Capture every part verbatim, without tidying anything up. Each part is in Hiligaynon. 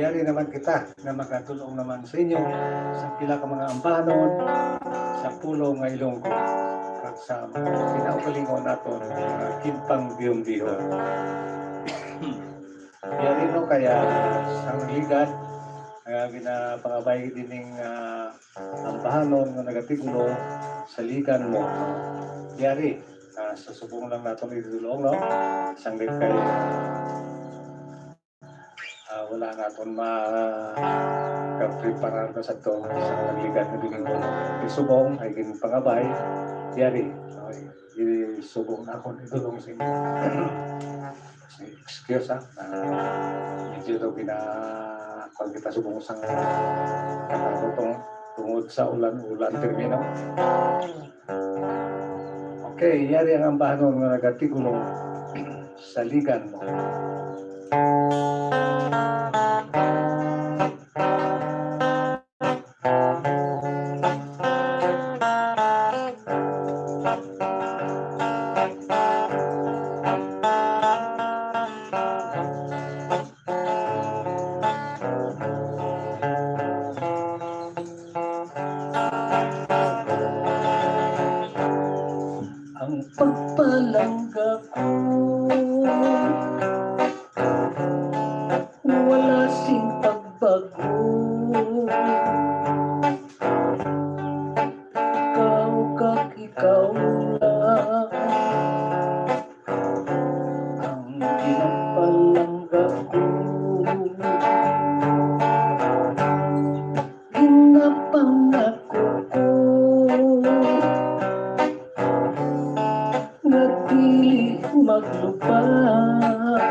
Yari naman kita nga magadul-ong naman sa inyo sa pila ka mga ambahanon sa pulong nga Ilonggo kag sa mga kinaugalingon naton nga ginpangbihon-bihon. Yari, no, kaya sang ligad nga ginapangabay dining, ah, ambahanon nga nagatig-ulo, saligan mo, no? Yari, ah, sa subong lang naton idulong, no? Sang kay, ah, wala naton ma-, kapreparar na sa to, sang nagligad nga Domingo, no? Kay subong ay ginpangabay, yari, no? Isubong na akon idulong sa inyo. Excuse, ha. Ah, medyo daw gina-, kwan kita subong sang katapos tong-, tungod sa ulan-ulan termino. Okay, yari ang ambahanon nga nagatig-ulo, saligan mo. Ang pagpalangga ko wala sing pagbago. Ikaw kag ikaw lang ang ginapalangga ko. Ginapangako ko nga dili maglupad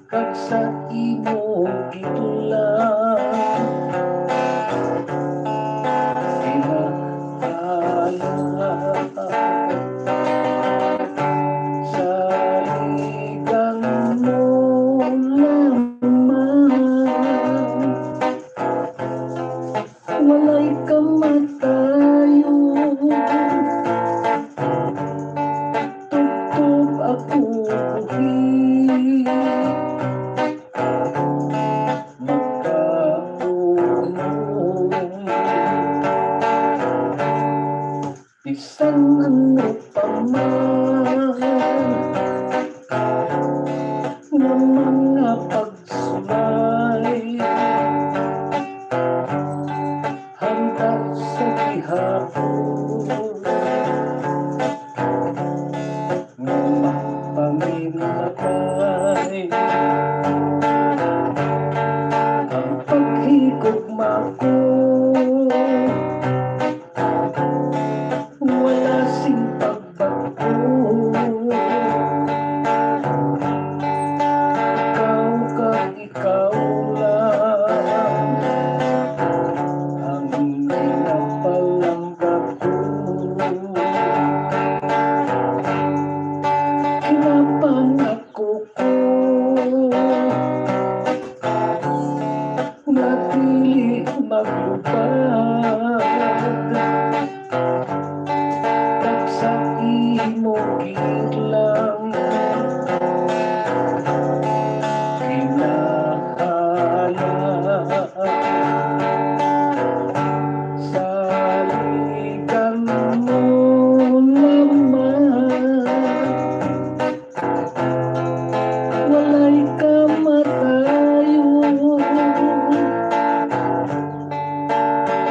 kag sa imo gidula. Ginapala saligan mo lamang. Walay kamatayon. Tubtob ako buhi. Magkapunon. Bisan ano pa man nga mga pagsulay, handa sa gihapon nga magpanginatay. Ang paghigugma ko wala sing pagbago. Ikaw kag ikaw lang ang ginapalangga ko. Ginapangako ko nga dili maglupad kag sa imo gilang. Kinahala saligan mo lamang. Walay kamatayon.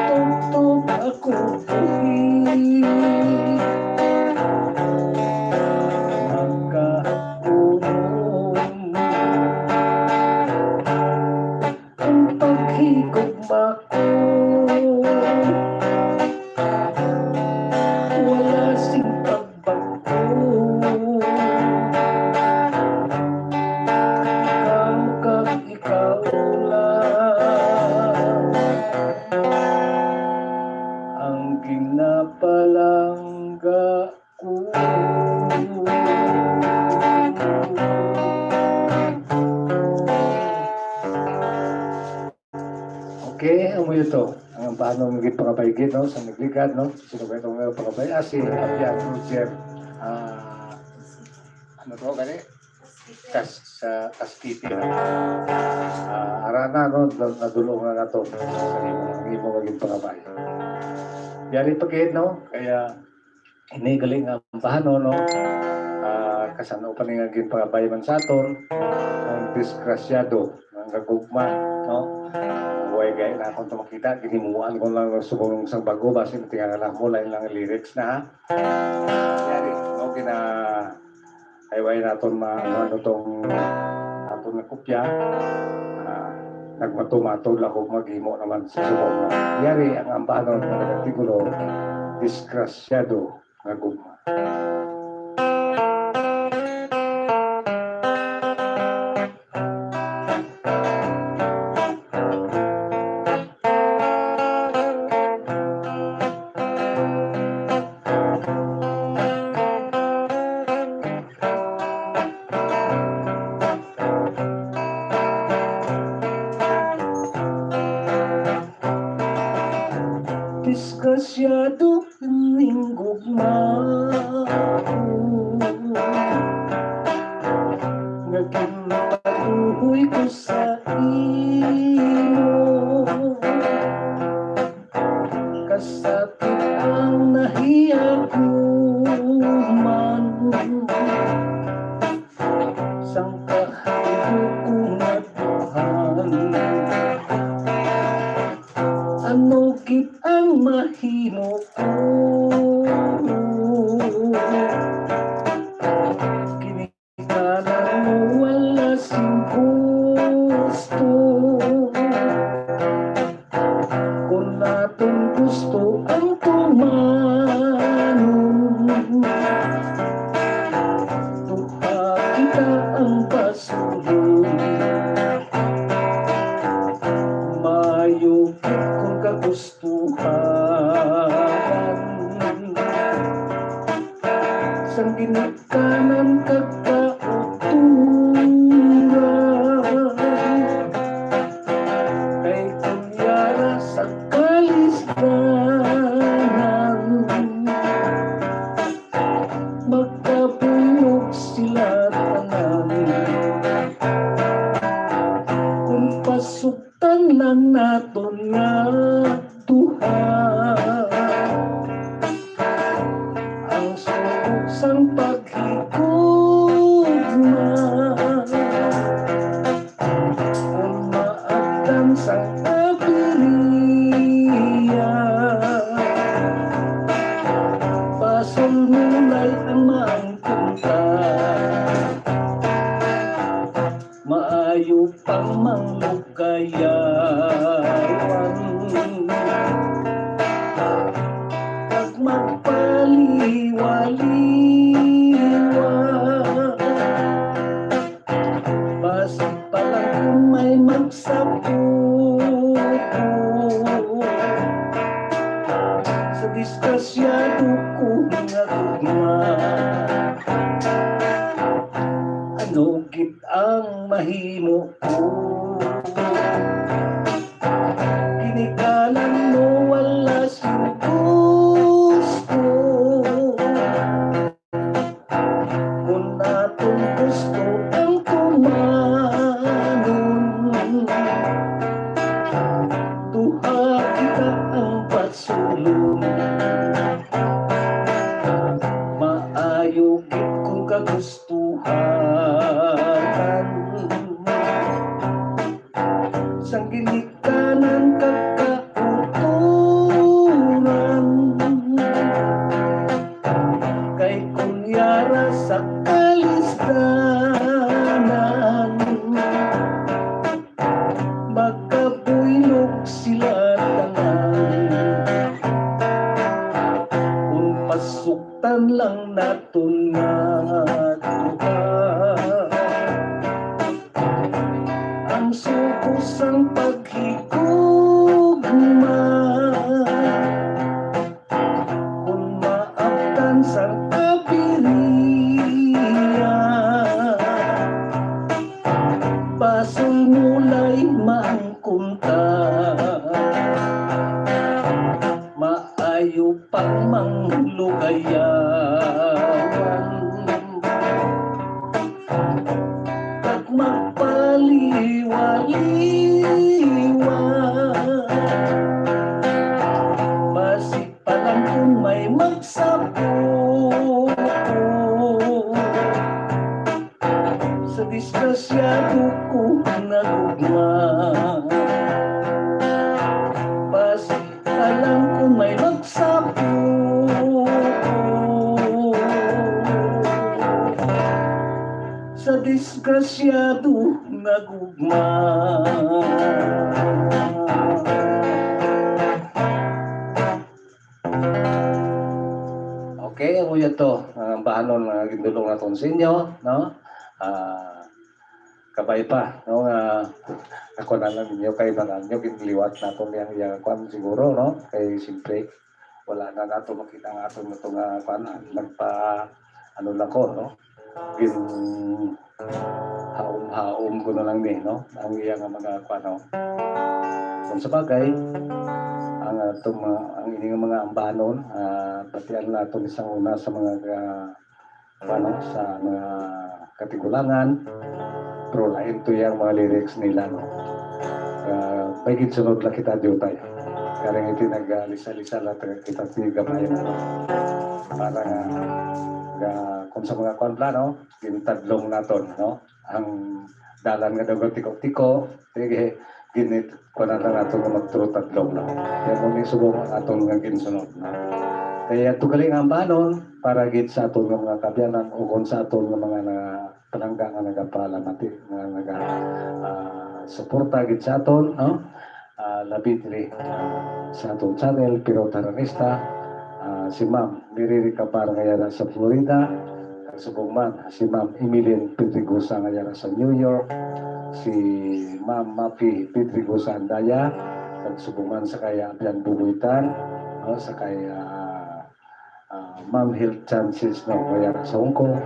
Tubtob ako buhi. Magkapunon. Ang paghigugma ko wala sing pagbago. Ikaw kag ikaw lang ang ginapalangga ko. Okay, amo ito. Ang paano maging pangabaygin, no? Sa nagligad, no? Sino ba itong, uh, pangabay? Ah, si Apian Roger. Ah, ano to, gani? Kas-, sa Ascete. Ah, arana, no, na-, nadulong na nato sa imo, ang imo nga ginpangabay. Yari pa gid, no? Kaya, ini gali nga ambahanon, no? Ah, kasano pa ni nga ginpangabay man sa aton, ang disgrasyado, ang gagugma, no? Way gay na akong makita, ginimuan ko lang subong sang bago, basin tingala mo, lain lang lyrics na, ha? Yari, no, gina-, Ay, way naton ma-, ano, ano tong aton nga kopya. Ah, nagmatumato lang ako maghimo naman sa subong na. Yari ang ambahanon nga nag-artikulo, disgrasyado nga gugma. Disgrasyado ning gugma nga ginpatuhoy ko sa imo. Kasakit ang nahiagom man sang kahayup nga duhan. Ano gid ang mahimo ko? Kini nga lang mo wala sing gusto. Kung naton gusto ang tumanon, duha kita ang pasulod. Maayo gid kung kagustuhan. Sang ginikanan kag kauturan, kay kung yara sa kalisdanan, magkabuyog sila tanan. Kung pasugtan lang naton nga duha, ang sugo sang paghigugma, ang maabtan sang abiriya, pasulmulay ang maangkunta. Maayo pang manglugayawan kag magpaliwaliwa. Basi pa lang kung may magsabot sa disgrasyado ko nga gugma. Ano gid ang mahimo ko? Ginikanan mo wala sing gusto. Kung naton gusto ang tumanon, duha kita ang pasulod. Maayo gid kung kagustuhan. Sang ginikanan kag kauturan, kay kung yara sa kalisdanan, magkabuyog sila tanan. Kung pasuktan lang naton nga duha, ang sugo sang paghigugma, kung maabtan sang abiriya, pasulmulay maangkon ta. Maayo pang manglugayawan. Kag Liwa-liwa. Basi pa lang kung may magsapot sa disgrasyado ko nagugma. Basi pa lang kung may magsapot sa disgrasyado nagugma. Okay, amo yun to. Ang bahanon nga gindulong naton sa inyo, no? Ah, kabay pa, no, nga ako na lang ninyo kay mga nyo ginliwat naton yang, yang kwan siguro, no? Kay siyempre, wala na nato makita nga aton nato nga kwan, nagpa, ano lang ko, no? Gin haom-haom ko na lang ni, no? Ang iya nga mga kwan, no? Kung sa bagay, ang ato mga, ang ini nga mga ambanon, ah, batian nato ni sang una sa mga ka-, ano, sa mga katigulangan, pero lain to yang mga lyrics nila, no? Ah, may ginsunod lang kita diutay. Kaya iti nag-alisa-lisa lang taga kita ti gamay na, no? Para nga, nga kung sa mga kwan pala, no? Gintadlong naton, no? Ang dalan nga daw tiko-tiko, sige, ginit, kuwan na lang nato nga magturo tadlong, no? Kaya mo ni subong ang aton nga ginsunod, no? Kaya ito galing ang banon para gid sa aton nga mga kabyanan o kung sa aton nga mga na, palangga nga nagapalamati, nga naga, ah, suporta gid sa aton, no? Ah, labi diri, ah, sa aton channel, Pirot Haranista, ah, si Ma'am Mary Ricabar nga yara sa Florida, kag subong man si Ma'am Emeline Pedregosa nga yara sa New York, si Ma'am Mapi Pedregosa Andaya, kag subong man sa kay Abyan Bubuitan, no, sa kay, ah, ah, Ma'am Health Chances, no, nga yara sa Hong Kong,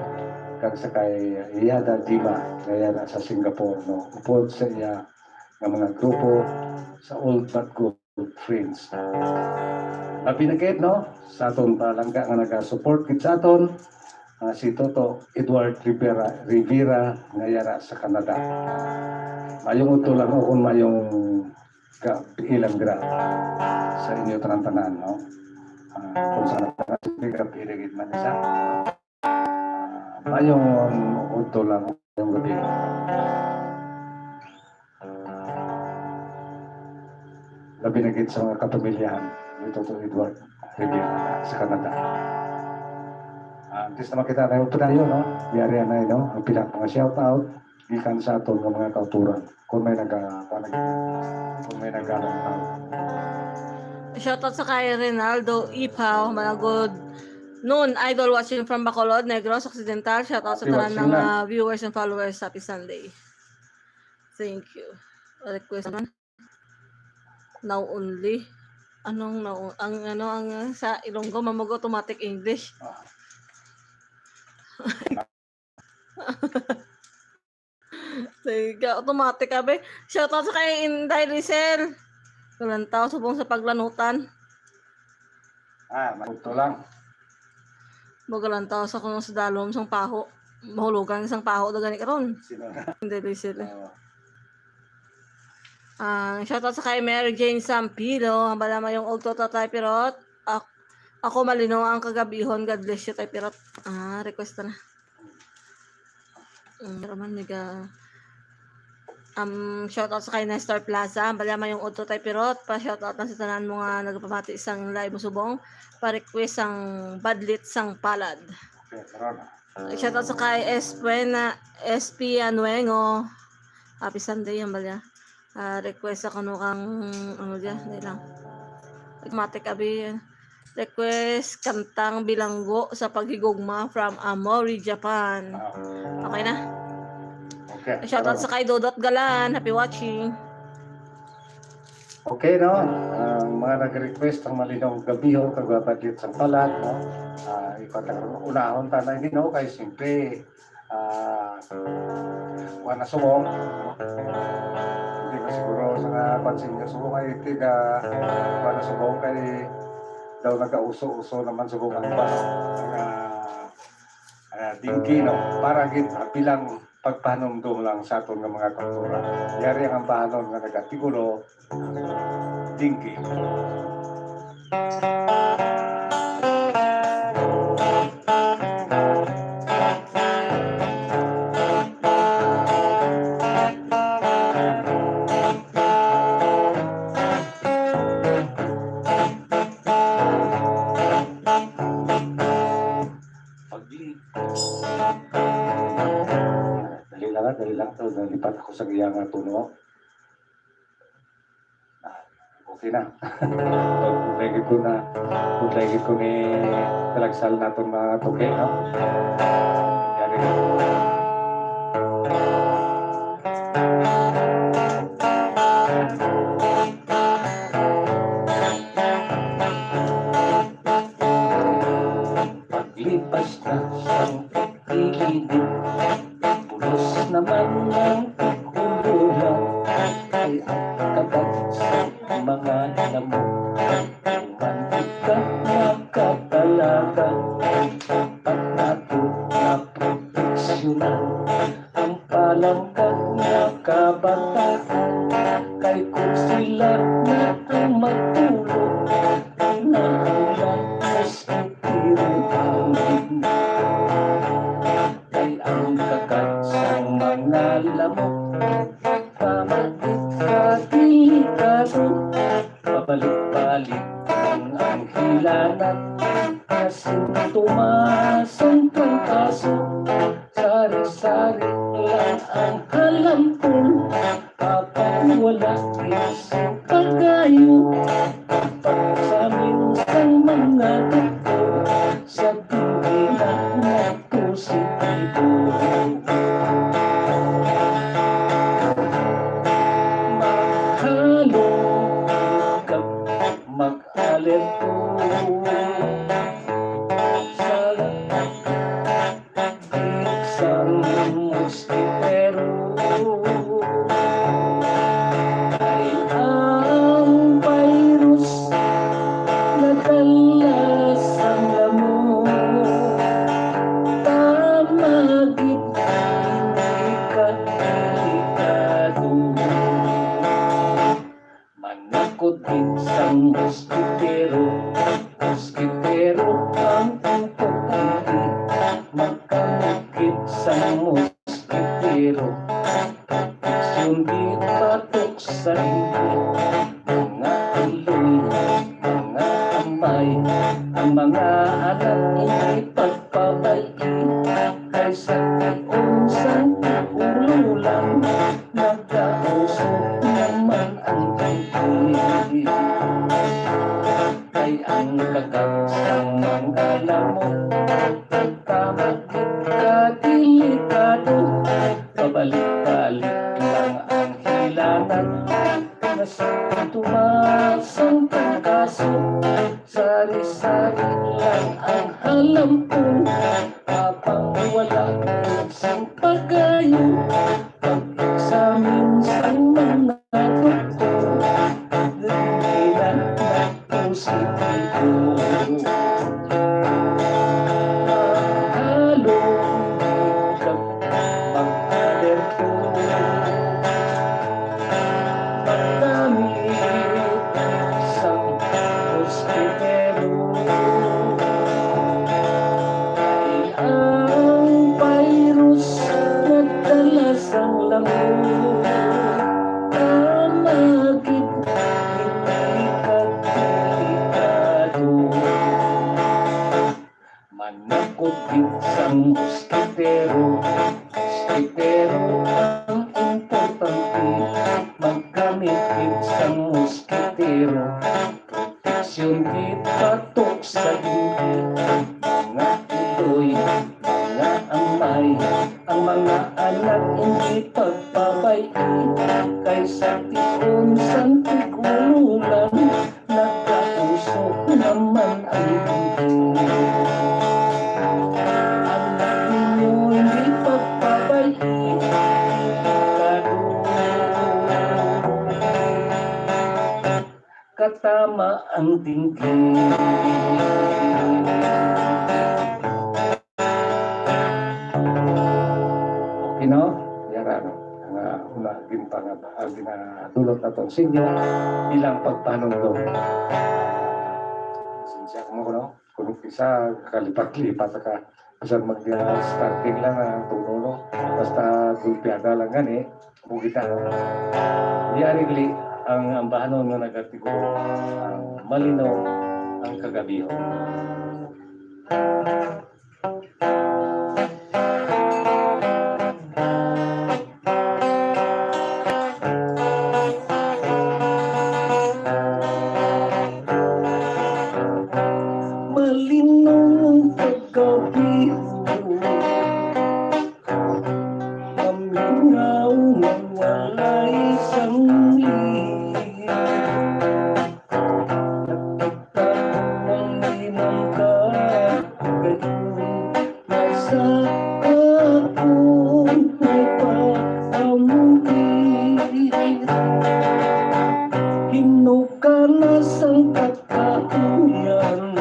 kag sa kay Iyada Dima nga yara sa Singapore, no, upod sa iya nga mga grupo sa Old But Good Friends. Labi na gid, no, sa aton palangga nga naga-support gid sa aton, ah, si Toto Edward Rivera, Rivera nga yara sa Canada. Mayong udto lang o kung mayong ga-, ilang gra sa inyo tanan-tanan, no? Ah, kung sa nagpapasipig, kapili gid man isa. Ah, mayong udto lang, mayong gabi. Labi na gid sa mga kapamilyahan ni Toto Edward Rivera sa Canada. Ah, antes na makita na yung pinayo, no? Yari na, no? Ang pila mga shout out gikan sa aton nga mga kauturan. Kung may naga-, kung may nagalang tao. Shoutout sa kay Rinaldo Ipaw, mga good noon, idol watching from Bacolod, Negros Occidental. Shoutout sa Happy tanan watching mga na. Viewers and followers. Happy Sunday. Thank you. Request naman. Now only. Anong now, ang ano, ang sa Ilonggo, mamag automatic English. Ah. Sige, automatic, abi. Shoutout sa kay Inday Lisel. Kalantaw, subong sa paglanutan. Ah, makuto lang. Magalantaw sa kuno sa dalom sang paho. Mahulugan sang paho daw gani karon. Sino na? Inday Lisel. Oo. Ah, shoutout sa kay Mary Jane Sampilo. Ang bala mayong udto, Tatay Pirot. Ak-, ako malino ang kagabihon. God bless you, Tay Pirot. Ah, request na. Mm, pero man, mega, um, shoutout sa kay Nestor Plaza. Bala mayong udto, Tay Pirot. Pa-shoutout na sa tanan mo nga nagpamati sang live mo subong. Pa-request sang Badlit sang Palad. Okay, karon. Shoutout sa kay Espwen, S P Anuengo. Happy Sunday, yan bala. Ah, request ako no kang, ano dyan, dali lang. Automatic, abi. Request kantang Bilanggo sa Paghigugma from Aomori, Japan. Ah. Okay na? Okay. Shoutout sa kay Dodot Galan. Happy watching. Okay, no? Ang mga nag-request ang Malinong Gabihon, kag Badlit sang Palad, no? Ah, ikaw, unahon ta na ini, no? Kay siyempre, ah, kuwan na subong, no? Hindi na siguro sa napansin nga subong ay tiga, kuwan na subong kay daw nagauso-uso naman subong ang, ang, ah, ah, dingki, no? Para gid, ah, bilang pagpahanumdom lang sa aton nga mga kultura. Yari ang ambahanon nga nagatigulo, Dinggin. Pagli-, dali lang, dali lang to. Nalipat ako sa iya nga tono. Ah, okay na. Pag-, pag-, ko na, pag-, ko ni talagsal naton mga tuki, no? Yari. Paglipas na sang pagkilinit, bulos naman ang pagkuluhan, kay ang kagat sa mga lamok, romantika nga kadalagan, dapat nato na proteksyonan ang palangga nga kabataan, kay kung sila na ang magtulog, kinahanglan mas kutiruhan. Kay ang kagat sang mga lamok, pamagit ka delikado, pabalik-balik lang ang hilanat, nga sintomas sang trangkaso. Sari-sari lang ang halampol, kapag wala isang pagayo. Pag-examine sang mga doktor, sa dili na nagpositibo. Mahalo ka mag-alerto sa sang moskitero. Ay ang virus nadala sang lamok, tama gid ini ka delikado. Manakot gid sang moskitero, moskitero ang importante. Makamukit sang moskitero, proteksyon gid batok sa dengue. Mga iloy, mga amay, ang mga anak hindi pagpabay-i, kay sa tion sang ulo lang nagausok naman ang dengue. Kay ang kagat sang mga lamok, tama gid ka delikado. Pabalik-balik lang ang hilanat, nga sintomas sang trangkaso. Sari-sari lang ang halampon, habang wala sing pagayo. Pag-examine sang mga doktor, nagdila na positibo. Mahalo ka mag-alerto. Magamit sang moskitero. Ay ang virus nadala sang lamok, tama gid ini ka delikado. Manakot gid sang moskitero, moskitero ang importante. Maggamit gid sang moskitero, proteksyon gid batok sa dengue. Mga iloy, mga amay, ang mga anak hindi pagpabay-i, kay sa tion sang tig-ulo lang nagausok naman ang dengue. Anak ninyo hindi pagpabay-i, delikado. Katama ang dengue. Okay, no? Ang gina-, ang ginadulot naton sa inyo, ilang pagpanumdum. Sinsya ko mo, no? Kung isa, kalipat-lipat ka, bisan mag, ah, starting lang ang tono, no? Basta gulpiada lang gani, mo kita. Yari gali ang ambahanon nga nagatiguro, ang malinaw ang kagabihon. Malinaw ang kagabihon, mamingaw nga walay sanglit. Nakita ko ang imong kahagayon, nga sa akon nagpaambit. Hinog ka na sang pagkahuyan,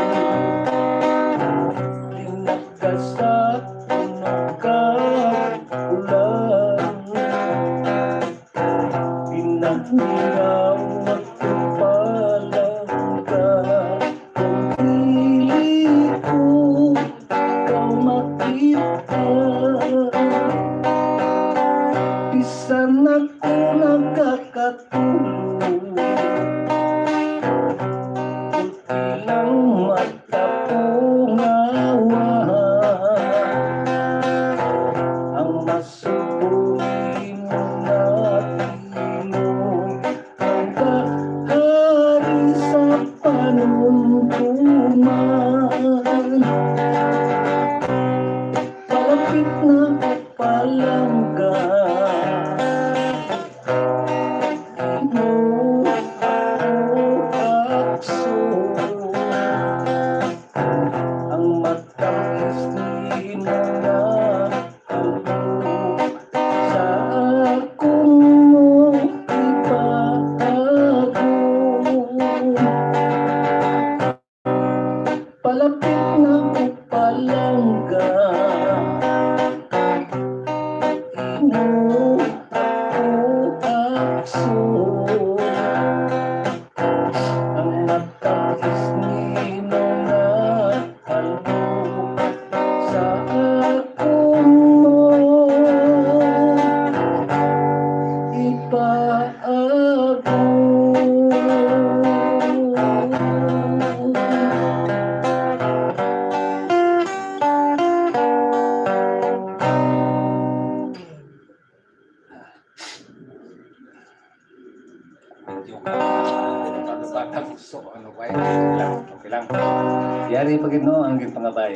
linag ka sa puno ka ulan. Pinahiraw akong palangga, kung dili ko ikaw makita. Bisan ako nakakatulog, ilang mata ko nga ang masubo imo nga tingog, ang kahari sa panumduman. Palapit na ko palangga, imo ako akso. Ang matamis nimo nga hambog sa akong ipaagom. Palapit na ko palangga, imo ako akso. Ang matamis nimo nga hambog sa akong ipaagom. Medyo ka-, ano ba, so, ano ba, okay lang, okay lang. Yari pa gid, no, ang ginpangabay.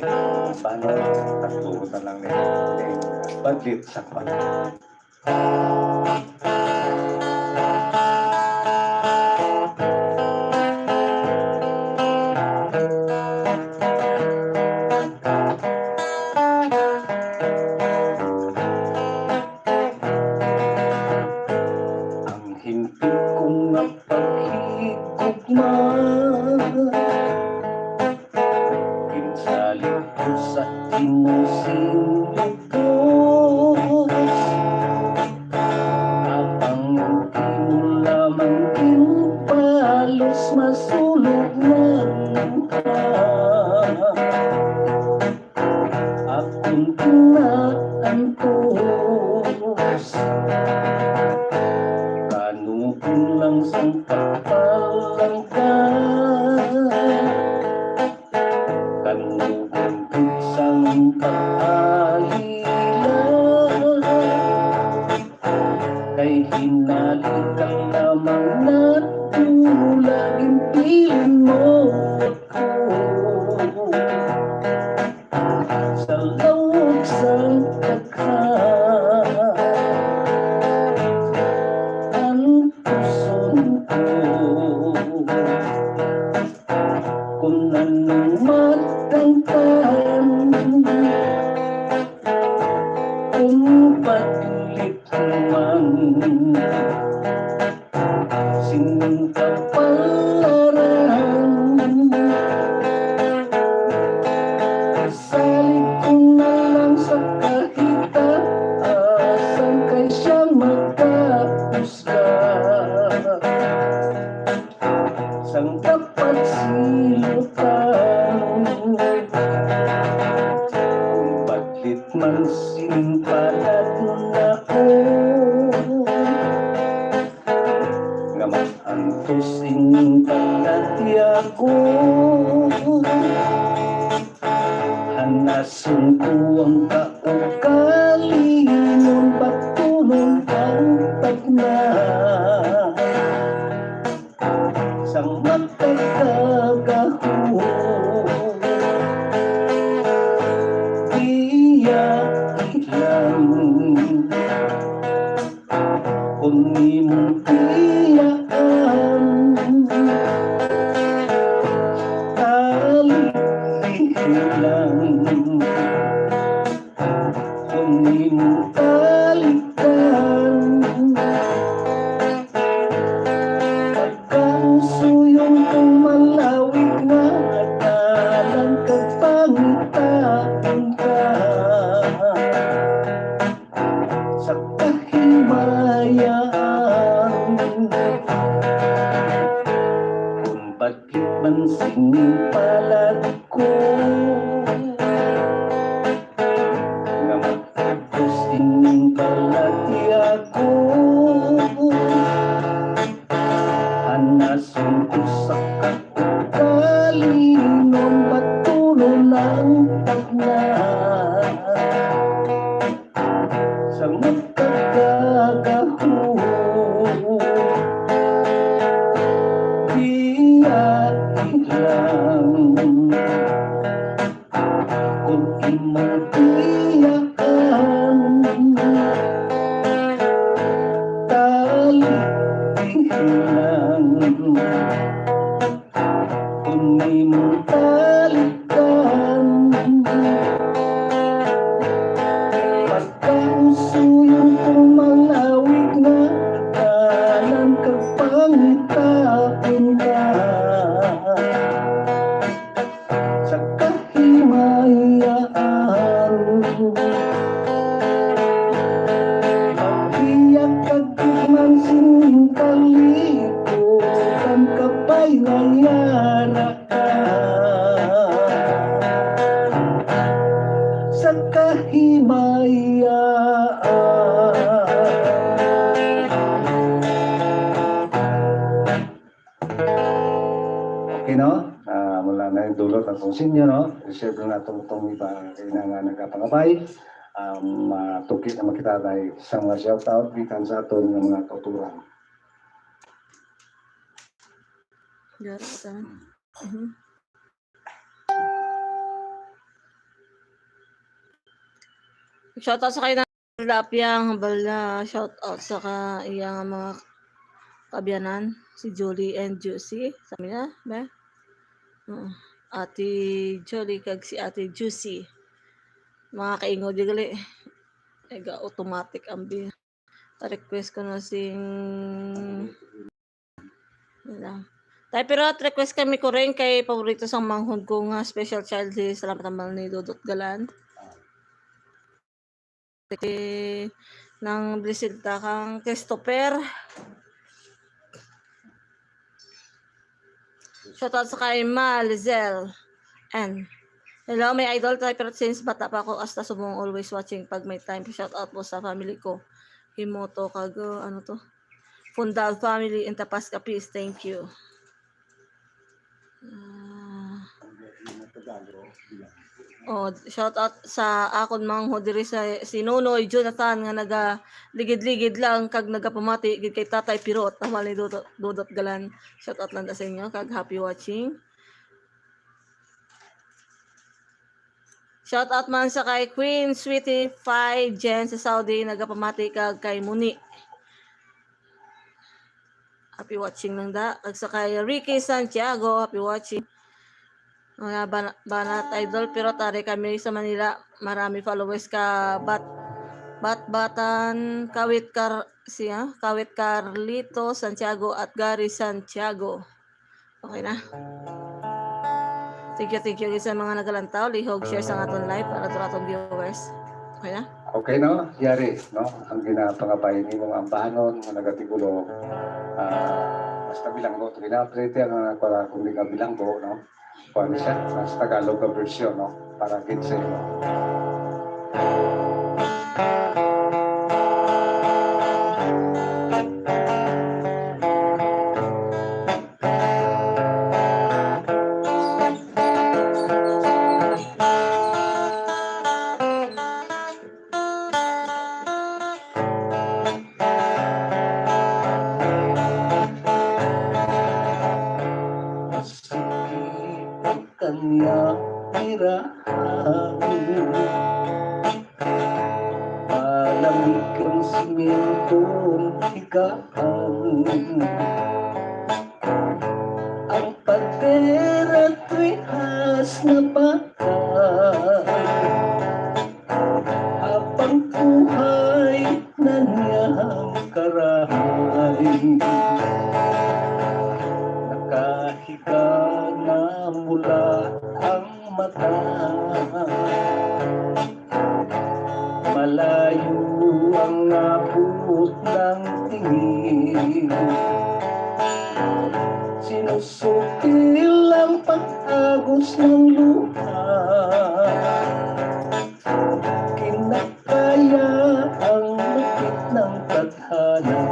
Paano? Tagtugutan lang ni, ni Badlit Sakpan. Ang himpit ko nga paghigugma, ginsalig ko sa imo sing lugos. Apang ang imo lamang ginpalos, masulog na ang akon kinaantos. Kanugon lang sang pagpalangga, kanugon gid sang pag-alila. Kay hinali ka lamang nadula, ginpiling mo ako sa lawag sang daghan. Antuson ko kon anong matangtan, kon padlit man sing kapalaran. Salig ko na lang sa kahitaasan, kay siyang magkahimo Sang kapagsilutan, kung baglit man sining palad nako, nga mag-antos ining pagkatya ko. Hanason ko ang kaugalingon, batunon ang tagna sang magkagagahon. Iya ilang kon imong tiyaan. Tali lang kon imong talikan. Pagkausuyong kong malawig nga dalan kag pangitapon ka sa kahimayaan. Kung baglit man sining palad ko, nga mag-antos ining palatya ko, hanason ko sa kaugalingon, batunon ang tagna sa magkagagahon. Iya ilang kon imong tiyaan. Tali lang kon imong talikan. Pagkausuyong kong malawig nga dalan kag pangitapon ka sa kahimayaan. Pagbiya kag tikman sining kalibutan, kapay nga yara ka sa kahimayaan. Okay, no? Ah, mula na yung dulot ang konsensya, no? Reserve na nato itong iba kay na nga nagapangabay. Um, ah, tukit na makita tayo sa mga shoutout gikan sa aton nga mga kauturan. Yara ka. Mhm. Shoutout sa kay Tilapia ang hambal na shout out sa ka, iya nga mga kaabyanan, si Julie and Juicy. Sabi niya, ba? Oo. Ate Julie kag si Ate Juicy. Mga kaingod, di gali. Ay, ga automatic ang bi-, ta-request ko na sing, wala. Tay Pirot, request kami ko rin kay paborito sang manghod ko nga special child si Salamat Tambal ni Dodot Galan. Kay nang Briselda kang Christopher. Shoutout sa kay Ma Lizelle. And hello, my idol, Tay Pirot, since bata pa ako, hasta subong always watching pag may time. Shoutout po sa family ko. Himoto kag, uh, ano to? Fundal family in Tapasca, please. Thank you. Ah. Oh, shout out sa akon manghod diri sa si Nonoy Jonathan nga naga ligid-ligid lang kag nagapamati gid kay Tatay Pirot, hambal ni Dodot, Dodot Galan. Shout out lang da sa inyo kag happy watching. Shout out man sa kay Queen Sweetie Pie Jen sa Saudi, nagapamati kag kay Muni. Happy watching lang da. Kag sa kay Ricky Santiago, happy watching. Mga bana-, banat idol, pero tari kami sa Manila, marami followers ka Bat-, Batbatan, Kawit Kar-, siya, Kawit Carlito Santiago at Gary Santiago. Okay na. Thank you, thank you sa mga nagalantaw. Lihog share sa aton live para sa aton viewers. Okay na? Okay, no? Yari, no? Ang ginapangabay nimo nga ambahanon nga nagatigulo, ah, basta bilanggo, to ginaprete ang, ah, para kung di ka bilanggo, no? Kuwan siya, mas Tagalog nga version, no? Para gid sa imo. Masakit ang kanyang tirahan. Malamig ang simentong higaan. Ang pader at rihas na bakal. Habang buhay na niyang karahay, nakahiga na mula ang mata. Malayo ang abot ng tingin. Sinusutil ang pag-agos ng luha. Kinakaya ang lupit ng tadhana.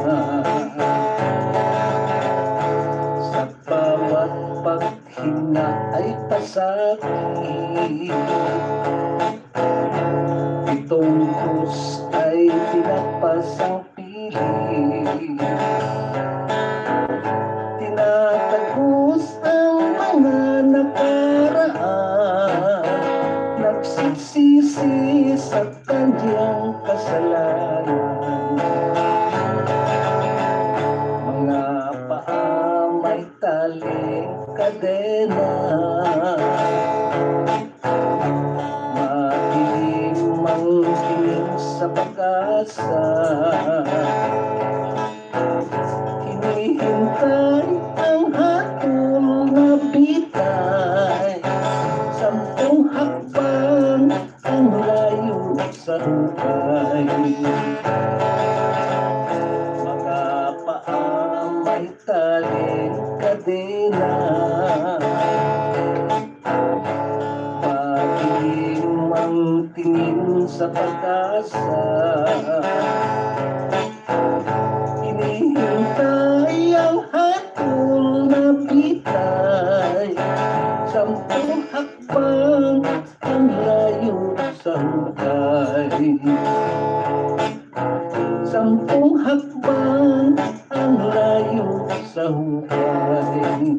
Sa bawat paghinga ay pasakit. Itong krus ay pinagpasang pili. Tinatagos ang mga nakaraan, nagsisisi sa kanyang kasalanan. Mga paa may taling kadena. Madilim ang tingin sa pag-asa. Hinihintay ang hatol na bitay. Sampung hakbang ang layo sa hukay. Mga paa may taling kadena. Madilim ang tingin sa pag-asa. Hinihintay ang hatol na bitay. Sampung hakbang ang layo sa hukay. Sampung hakbang ang layo sa hukay.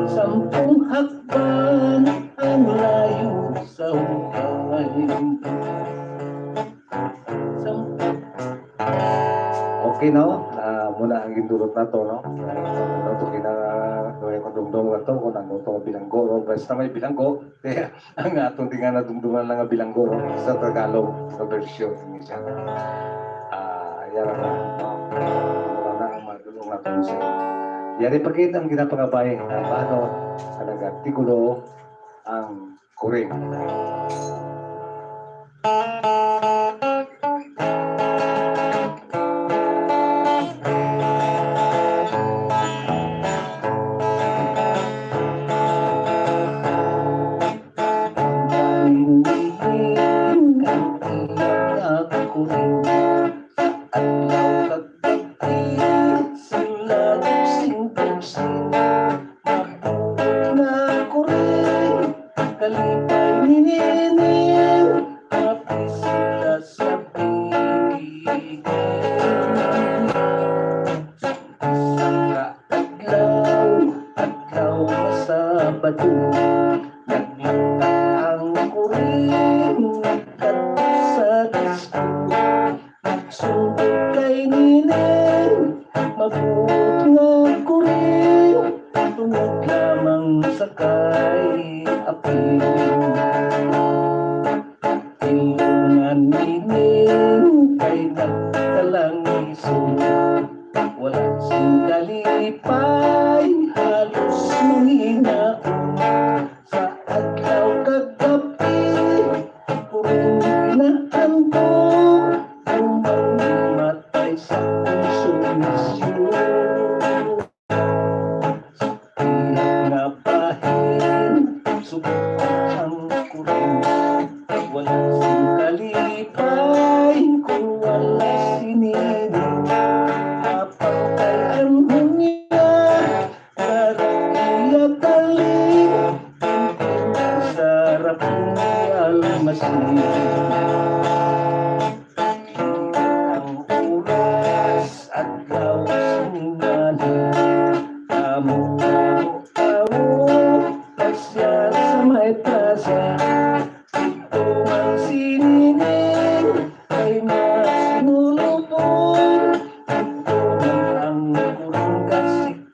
Sampung hakbang ang layo sa hukay. Sampung Okay, no? Ah, muna ang gindulot nato, no? Ano to, gina-, gawin ko dumdum na to, kung ano to, bilanggo, no? Basta may bilanggo, ang atong di nga nadumduman lang nga bilanggo, no? Sa Tagalog, sa version, hindi siya. Ah, yan na, no? Wala na ang madulong nato sa Yari pa gid ang ginapangabay, ang ano, ang nag-artikulo, ang kuring. Adlaw kag gab-i, sila sing buksin. Mabuot nga kuring, kalipay ni Nining, happy sila sa piging. Isa ka adlaw, adlaw nga Sabado, naglakat ang kuring nagkadto sa disko. Nagsumbong kay Nining, mabuot nga kuring, tungod lamang sa kay apil. Ingon nga Nining kay nagkalangiso, wala sing kalipay, halos mahina. Sa adlaw kag gab-i, kuring Nga bahin, subok ang kuring. Wala sing kalipay kung wala sini. Apang kay ang dunya, sarap ni almasin. Ang oras, adlaw, singgani, amo, amo, amo, pasyal sa may plaza. Ito ang sinining kay masinulupon. Ito man ang kurang kasik-,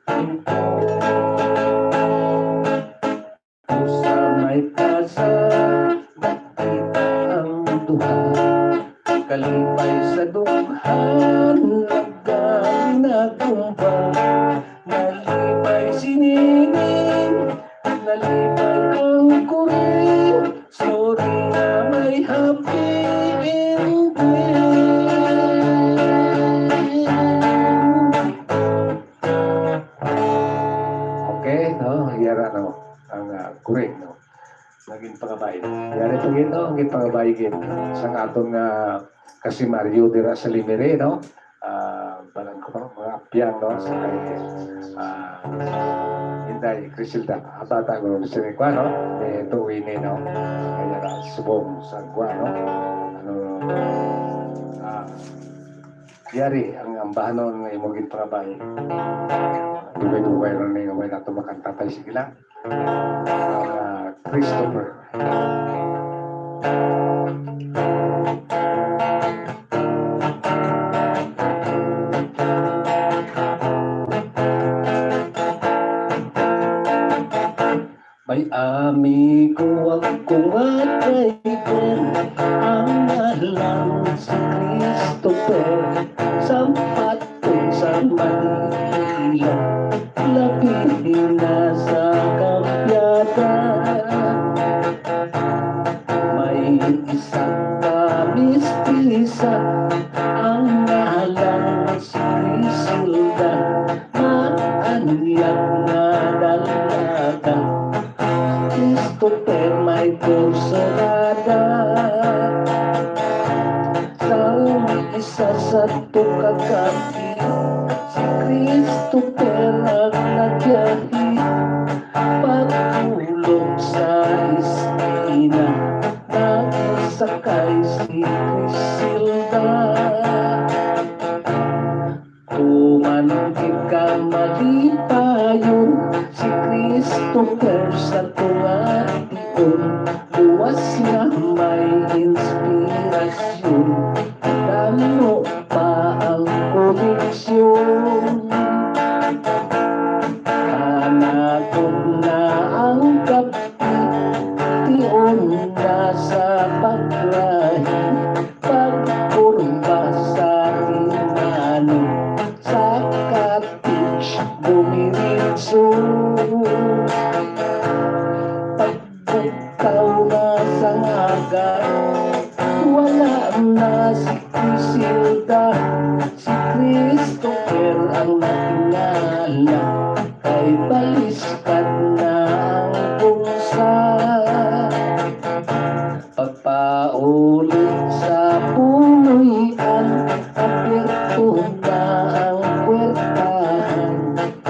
Sa may plaza, nakita ang duha. Kalipay sa dughan, nagdali na gumba. Nalipay si Nining, nalipay ang kuring. Sorry na may happy ending. Okay, no? Yara, no? Ang, ah, kuring, no? Naging pangabay. Yari po gid, no? Ang ginpangabay gid sang aton nga kasimaryo dira sa Limiri, no? Ah, balan ko, no? Mga apyang, no? Sa kay, ah, Inday Crisilda. Ah, bata ko, si Rico, no? Eh, tuwi ni, no? Kaya na, subong sa gwa, no? Ano, ah, Yari ang ambahanon nga imo ginpangabay. Dugay-dugay lang ni nga way nato makanta pa, sige lang. Ang, ah, Christopher. May amigo ako nga kaibigan, ang ngalan si Christopher. Sampat ko sa Manila, labi na sa Kapiada. May isa ka mistisa, ang ngalan si Crisilda. Maanyag nga dalaga, Christopher may kursurada. Sa isa sa tukagabi, si Christopher ang nagyahi. Pagtulog sa eskina, nagsakay si Crisilda. Tuman gid ka malipayon, si Christopher sa tunga tion, luwas nga may inspirasyon, damo pa ang koneksyon. Hanaton na ang kape, tion na sa paglahi. Pagkurba sa tinano, sa cottage dumiritso. Pagbugtaw na sang aga, wala na si Crisilda. Si Christopher ang natingala, kay baliskad na ang bulsa. Pagpauli sa puloy-an, abierto na ang puwertahan.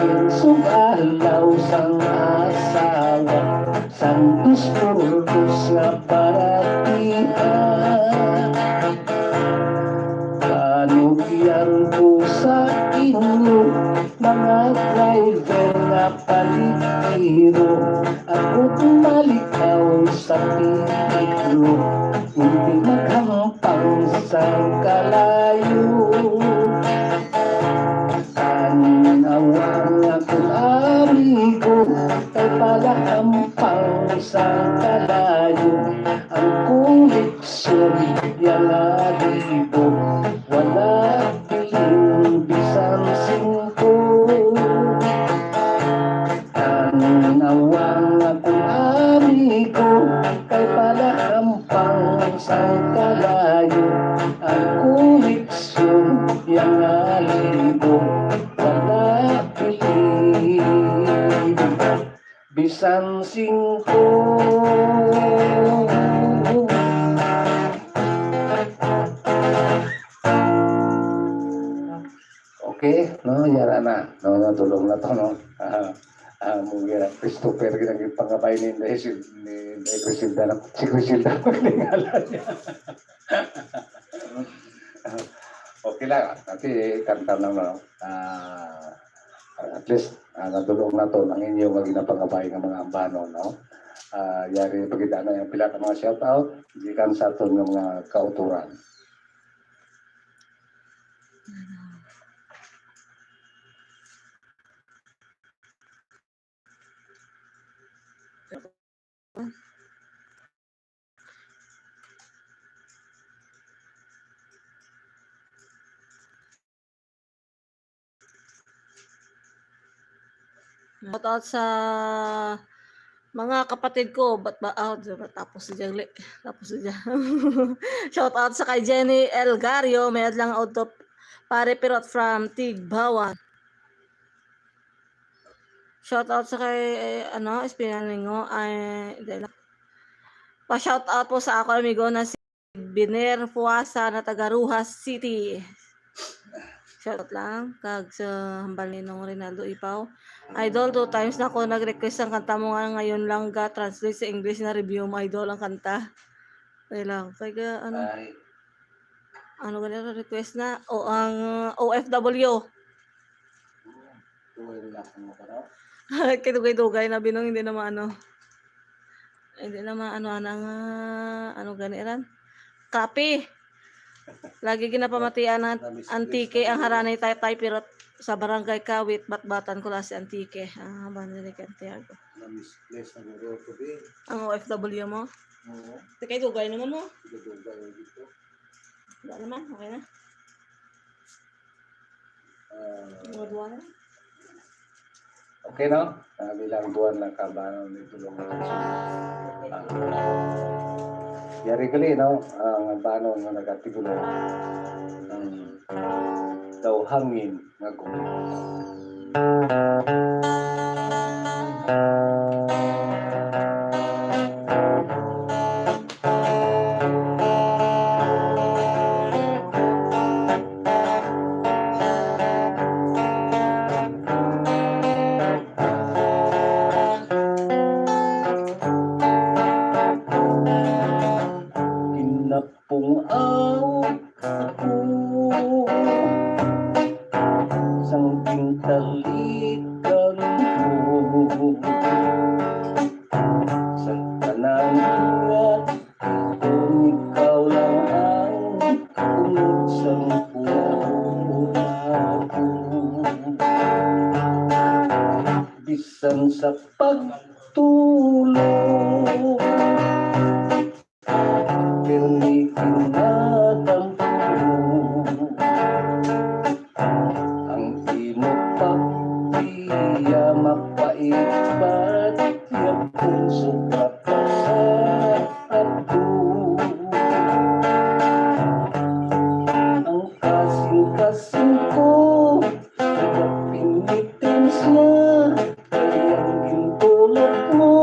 Insog-alaw sang asawa, sang dos por dos nga paratihan. Panugyan ko sa inyo, mga driver nga paligiro, ako malikaw sa peligro, hindi maghampang sa kalayo. Tan-awa ang akong amigo, kay palahampang sa kalayo, ang koneksyon niya nga libo, wala bilin bisan singko. Tan-awa ang akong amigo, kay palahampang sa kalayo, ang koneksyon niya Ibo wala bilib, bisan singko. Okay, no, yara na. No, no, tulong na to, no. Ah, ah, mo gira Christopher, gira yung pangabay ni, ni, ni, ni Criselda na, si Criselda, ang ngalan niya. Okay lang, kasi kanta lang, no? Ah, at least, ah, nadulong naton ang inyo nga ginapangabay nga mga ambanon, no? Ah, yari pagkita na yung pila ka mga shout out gikan sa aton nga mga kauturan. Shout out sa mga kapatid ko, bat ba, ah, di ba, tapos si Jang, tapos si Jang. Shout out sa kay Jenny Elgario, may adlang auto pare pirot from Tigbawan. Shout out sa kay, eh, ano, Espinalingo, ay, dahil pa shout out po sa ako amigo na si Biner Fuasa na taga Roxas City. Shout out lang kag sa hambal ni Nong Rinaldo Ipaw. Idol, two times na ako nag-request ang kanta mo nga ngayon lang ga translate sa English na review mo, idol, ang kanta. Ay lang, kay ga, ano, Ay, ano ganito request na? O ang, uh, O F W. Tuloy na ang mga tao. Kidugay-dugay na, Binong, hindi na maano. Hindi na maano, anang, ah, ano gani ran? Kape. Lagi ginapamatian ng Antique ang haranay taytay, pero sa barangay Kawit, Batbatan ko lang si Antique. Ah, Barangay Santiago. Na-misplace na guro ko din. Ang O F W mo? Oo. Tikay dugay naman mo. Tikay dugay dito. Wala naman, okay na. Ah, Dua-dua na. Okay, no? Ah, bilang buwan na kabanon ni tulong na tulong. Ah, yari gali, no? Ang banon nga nagatigulo. Ang daw hangin nga gumit. Pung-aw ako sang gintalikan mo, sa tanan nga kung ikaw lang ang unod sang pulong ko. Bisan sa pagtulog, pirmi kinadampo ang imo pagtiya, mapait batyag kon sobra pa sa ato. Ang kasing-kasing ko, nagapinitensya, kay ang gintulot mo,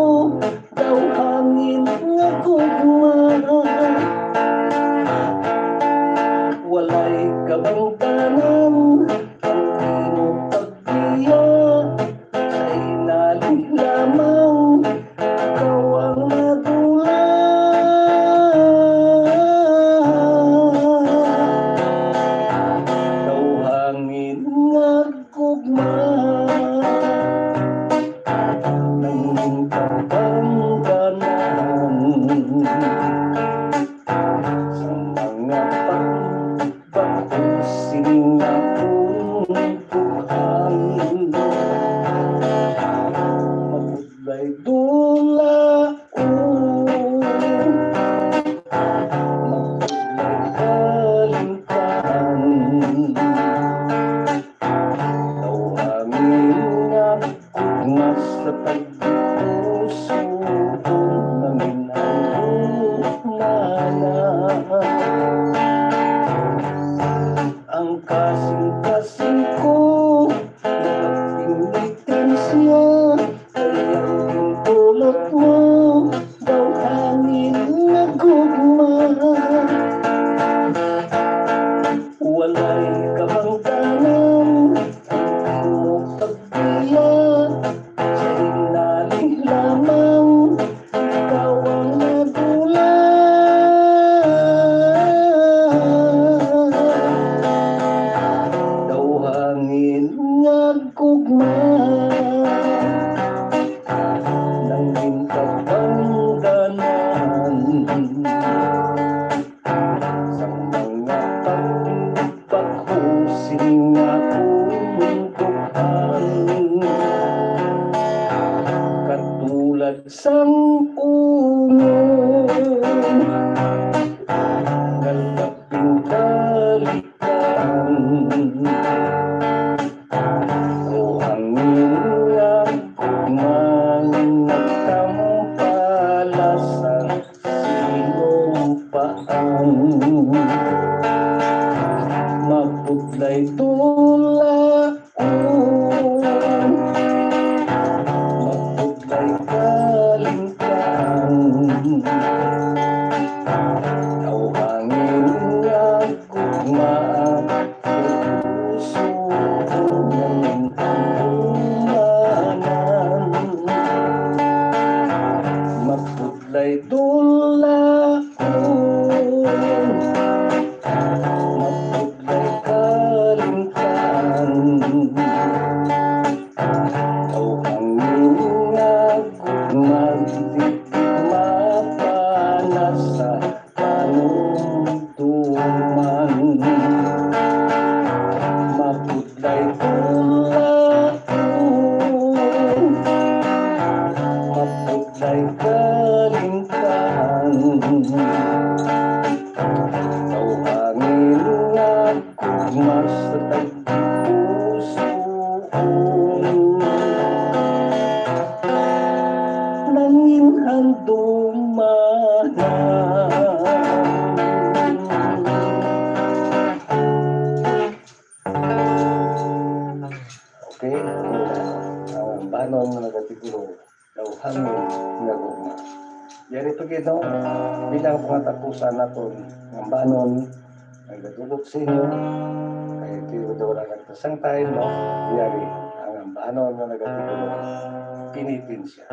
Katulad sang ungon nga labing kalikan, o hangin nga gugma nagtampala sa silupaan. Mapudlay dula, mapudlay kalimtan. Daw hangin nga gugma, puso ko nang tumanan. Mapudlay dula, mapudlay kalimtan. Daw hangin nga gugma, di mapanasa panumduman. Mapudlay dula, mapudlay kalimtan. Daw hangin nga gugma sa tagipusoon, nangin handumanan. Okay, ang banon nga nagatiguro daw hangin nga gugma. Yari pa gid, no? Bilang pangatapusan naton nga banon, nagadugot sa inyo, kay di ko daw lang nagtasang time, no? Yari ang banon nga nagatiguro, penitensya.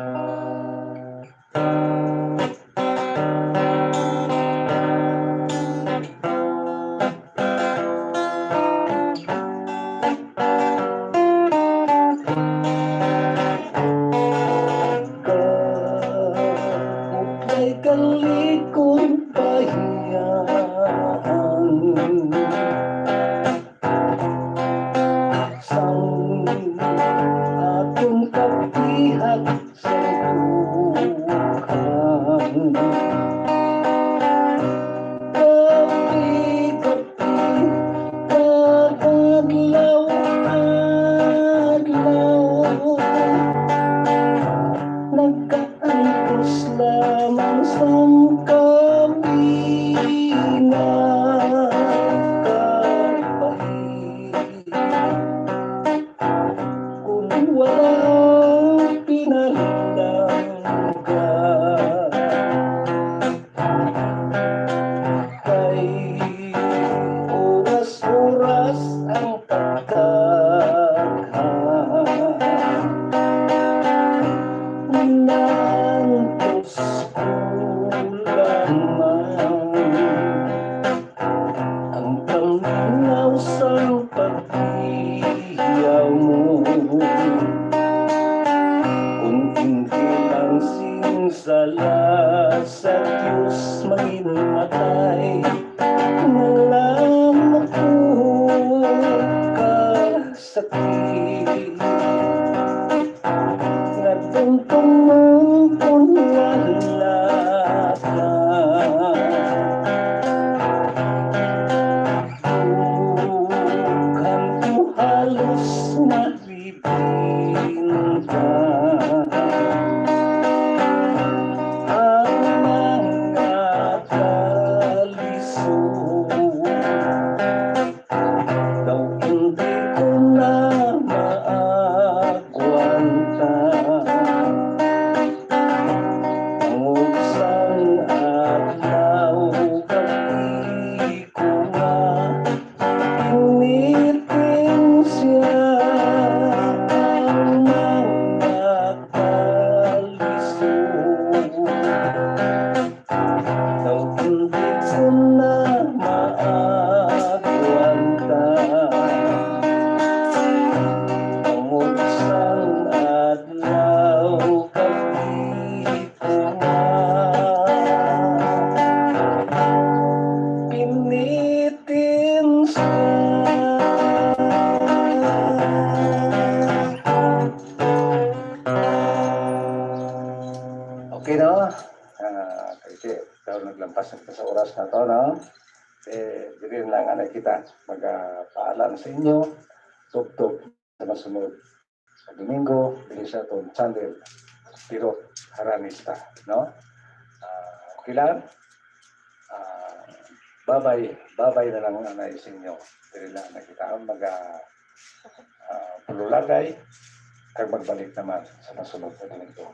Kay kalikon pahiyahan sang aton kapihak sa dughan. Gabi-gabi kag adlaw-adlaw, nagkaantos lamang sang kami nga kapahi. Kung wala ang pinalangga, kay oras-oras ang pagkagha, nantos ko lamang ang paminaw sang pagbiyaw mo. Kung indi ang sing sala sa Dios, manginmatay na lang ako ka sakit. Nga tungtong mo kon wala ka. Dughan ko halos malibinta ang mga kalisod. Daw hindi ko na maagwanta. Tungod sang adlaw, gabi ko nga penitensya ang mga pasok na sa oras na to, no? Eh, diri lang ana kita magapaalam sa inyo. Tubtob sa masunod sa Domingo, diri sa atong channel, Tirok Aranista, no? Ah, okay lang? Ah, babay, babay na lang anay sa inyo. Diri lang na kita maga ah, pululagay, kag magbalik naman sa masunod na Domingo.